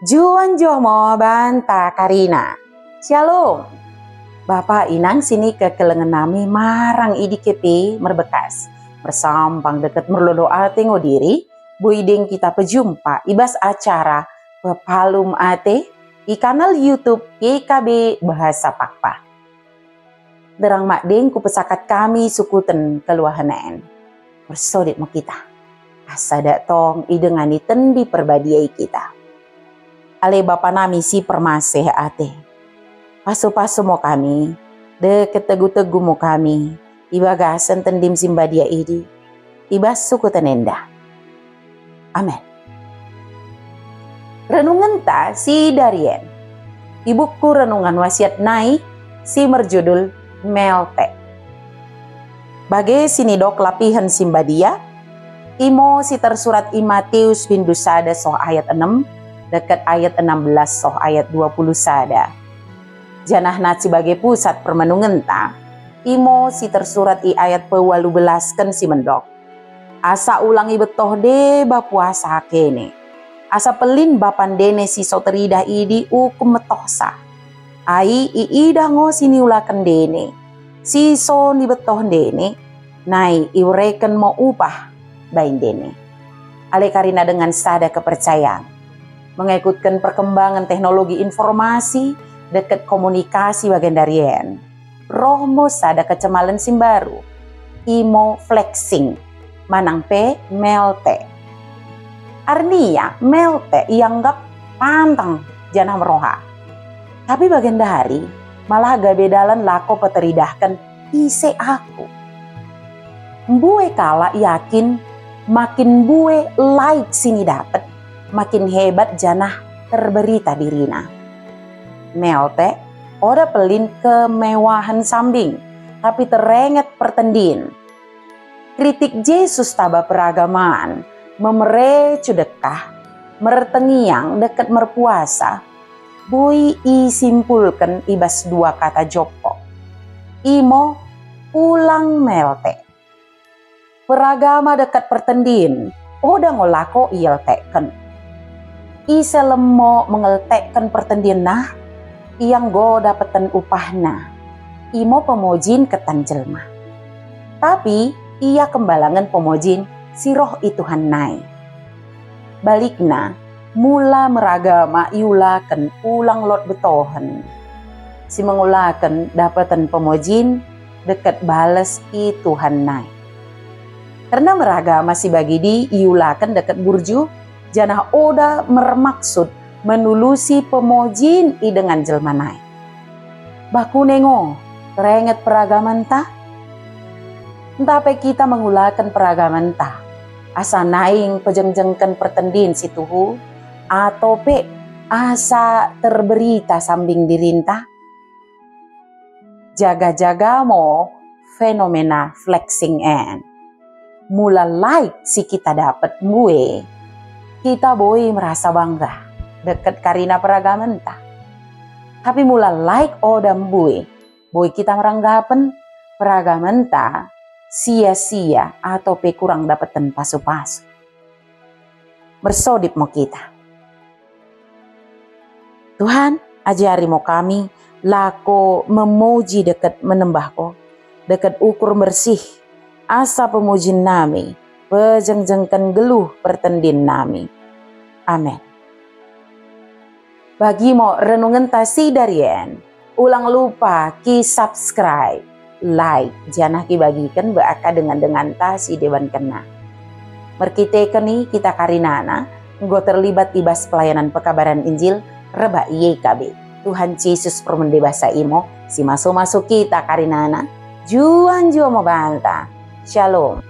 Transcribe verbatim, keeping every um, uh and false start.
Njuah-njuah mo banta karina. Syalom. Bapa inang sini kekelengen nami marang i dike pe merbekkas. Mersampang dekket merlolo ate ngo diri, boi deng kita pejumpa ibas acara Pepalum Ate i kanal YouTube Y K B Bahasa Pakpak. Sinderrang madeng kupesakat kami sukuten keluahen en. Mersodip mo kita, asa dak tong idengani Tendi Perbadia i kita. Ale Bapa nami si permaseh ate, pasu-pasu mo kami, dekket tegu-tegu mo kami, ibagasen Tendim si mbadia idi, ibas sukuten enda. Amen. Renungenta sidarien i buku Renungan Wasiat nai si merjudul Melte. Bage sinidok lapihen si mbadia, imo si tersurat i Matius bindu sada soh ayat enem, dekket ayat enam belas soh ayat dua puluh sada. Janah nat si bage pusat permenungenta, imo si tersurat i ayat pewalu belasken si mendok. Asa ulang ibettoh deba puasa kene. Asa pellin bapa ndene si so teridah idi ukum mettohsa. Ai iidah ngo siniulaken ndene. Si so nibettoh ndene, nai ibereken mo upah bai ndene. Ale karina dengan sada kepercayaan. Mengekutken perkembangen teknologi informasi dekket komunikasi bagendari en, roh mo sada kecemalen si mbaru. Imo flexing, manang pe melte. Arnia, melte ianggap pantang janah meroha. Tapi bagendari, malah gabe dalan lako peteridahken ise aku. Mbue kalak yakin, makin mbue like sinidapet, makin hebat janah terberita dirina. Melte, oda pellin kemewahen sambing, tapi terenget pertendin. Kritik Jesus taba peragamaan, memere cudekkah, mertengiang dekket merpuasa, boi isimpulken ibas dua kata jokko. Imo ulang melte. Peragama dekket pertendin, oda ngo lako ieltekken. Ise lemmo mengeltekken pertendinna, ia enggo dapeten upahna, imo pemojin ketan jelma. Tapi ia kembalangen pemojin si roh i Tuhan nai. Balikna, mula meragama iulaken ulang lot bettohen. Si mengulaken dapeten pemojin dekket bales i Tuhan nai. Kerna meragama si bagidi iulaken dekket burju, janah oda mermaksud menulusi pemojin i dengan jelma nai. Bakune ngo terenget peragamanta? Ntah pe kita mengulaken peragamanta asa naing pejengjengken pertendin si tuhu, ato pe asa terberita sambing dirinta? Jaga-jaga mo fenomena flexing en. Mula like si kita dapet mbue, kita boi merasa bangga dekket karina peragamanta. Tapi mula like oda mbue, boi kita meranggapen peragamanta sia-sia ato pe kurang dapeten pasu-pasu. Mersodip mo kita. Tuhan, ajari mo kami lako memoji dekket menembah Ko, dekket ukur mbersih, asa pemojin nami pejengjengken nggeluh pertendin nami. Amen. Bagi mo renungenta sidarien, ulang lupa ki-subscribe, like, janah kibagiken bak dengan-denganta si debankenna. Merkiteken i kita karinana enggo terlibat ibas pelayanan pekabaran Injil rebbak Y K B. Tuhan Jesus permende basa i mo si masu-masu kita karinana. Njuah-njuah mo banta. Shalom.